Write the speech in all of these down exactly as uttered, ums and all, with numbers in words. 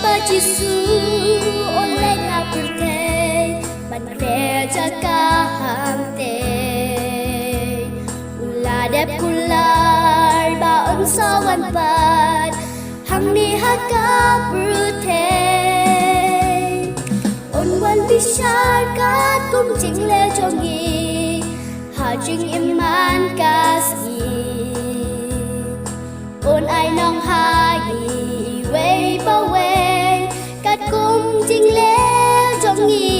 Ba Jisu un leit na pyrthei ban peit jaka hangtei. U la dep kular ba un sa wan pat hangne ha ka pyrthei. Un wan bishar katkum jingleh jong ngi ha jingim man ka sngi. Un ai nong ha ngi iwei pa iwei katkum jingleh jong ngi.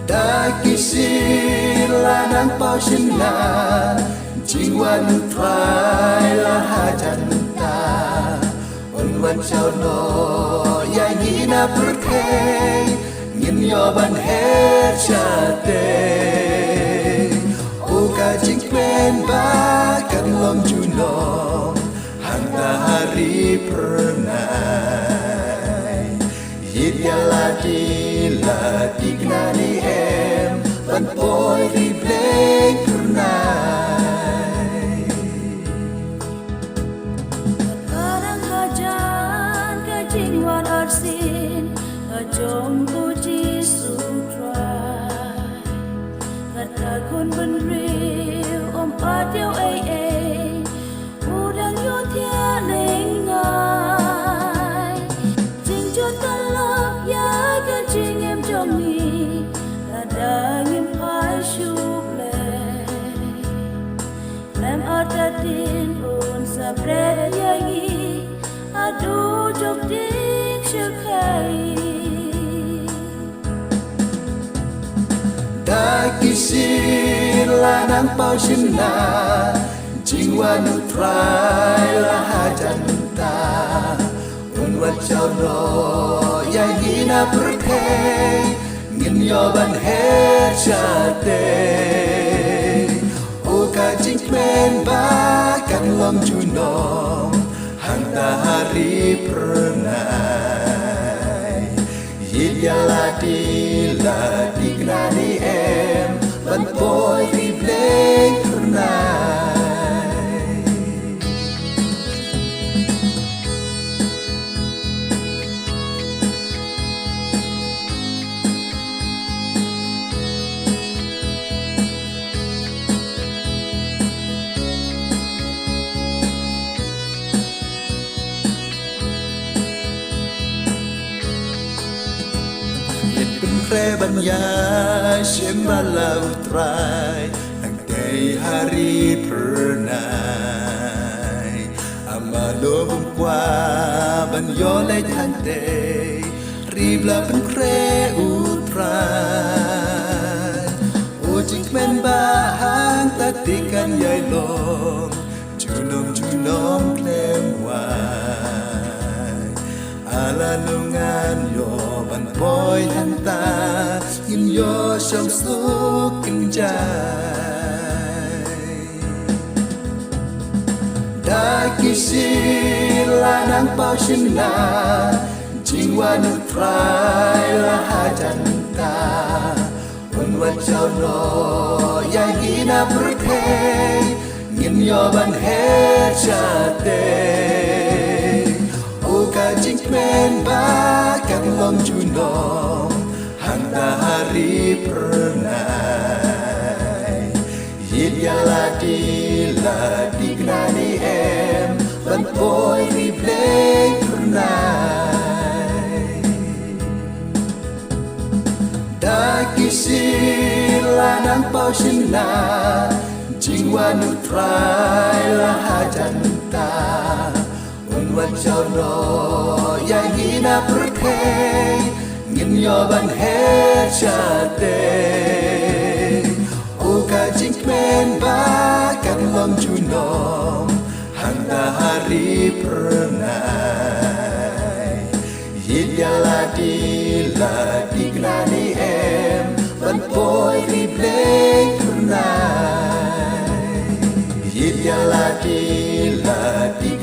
Da ki sien la nang paw shynna, jingwan u Trai la hajan mynta. Un wan shaw noh ïa ngi na pyrthei, ngin ïoh ban her shatei. O ka jingkmen ba kan long junom, hangta ha ri phyrnai. Ïeit ïa lade la thikna ne em, ban poi ri blei phyrnai. Ka dang hajan ka jingwan arsien ka jong u Jisu Khrist. Kata khun bynriew um pat ïoh ei ei, u dang ïoh thiah lyngngai. Jingjot ka lap ïa ka jingim jong ngi, lada ngim phai shu blei. Lem artatien un sa bret ïa ngi, haduh jok ding sha khaïi. Da ki sien la nang paw shynna, jingwan u Trai la hajan mynta. Un wan shaw noh ïa ngi na pyrthei, ngin ïoh ban her shatei. O ka jingkmen ba kan long junom, hangta ha ri phyrnai. Ïeit ïa lade la thikna ne em, ban poi ri blei phyrnai. Ngin pynkhreh ban ïashem bad la u Trai, hangtei ha ri phyrnai. Ama lo bym kwah ban ïoh leit hangtei, ri ba la pynkhreh u Trai. O jingkmen ba hangta te kan ïai long, junom junom khlem wai. A la nang ïoh ban poi hangta, ngin ïoh shong suk kynjai. Da ki sien la nang paw shynna, jingwan u Trai la hajan mynta. Un wan shaw noh ïa ngi na pyrthei, ngin ïoh ban her shatei. O ka jingkmen ba kan long junom, hangta ha ri phyrnai. Ïeit ïa lade la thikna ne em, ban poi ri blei phyrnai. Da ki sien la nang paw shynna, jingwan u Trai la hajan mynta. Un wan shaw noh ïa ngi na pyrthei, ngin ïoh ban her shatei. O ka jingkmen ba kan long junom, hangta ha ri phyrnai. Ïeit ïa lade la thikna ne em, ban poi ri blei phyrnai. Ïeit ïa lade la thik